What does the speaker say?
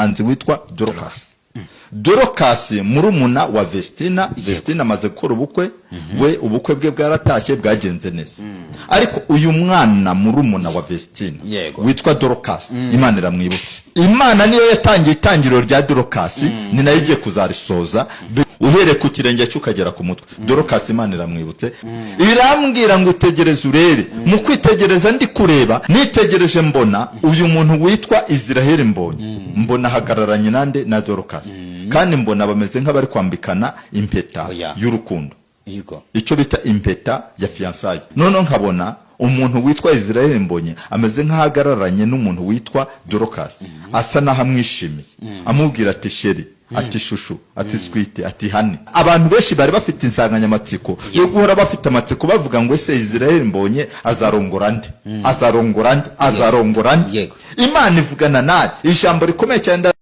Umuhanzi witwa Dorcas, Dorcas murumuna wa Vestina. Vestina amaze gukora ubukwe, we ubukwe bwe bwaratashye, bwagenze neza, ariko uyu mwana murumuna wa Vestina witwa Dorcas, Imana iramwibutse. Imana niyo yatangiye itangiriro rya Dorcas, ni nayo igiye kuzarisoza. Uhereye ku kirenge cye ukagera ku mutwe, Dorcas Imana iramwibutse. Irambwira ngo itegereze urebe. Mu kwitegereza, ndi kureba, nitegereje mbona uyu muntu witwa Israel Mbonyi, mbona ahagararanye nande? Na Dorcas. Kandi mbona bameze nk'abari kwambikana impeta y'urukundo, icyo bita impeta ya fiançailles. Noneho nkabona umuntu witwa Israel Mbonyi ameze nk'ahagararanye n'umuntu witwa Dorcas, asa n'aho amwishimiye, amubwira ati "Chérie", ati "Chouchou", ati "Sweetie", ati "Honey". Abantu benshi bari bafite insanganyamatsiko yo guhora bafite amatsiko, bavuga ngo: "Ese Israel Mbonyi azarongora nde? Azarongora nde? Azarongora nde?" Imana ivugana nawe ijambo rikomeye cyane.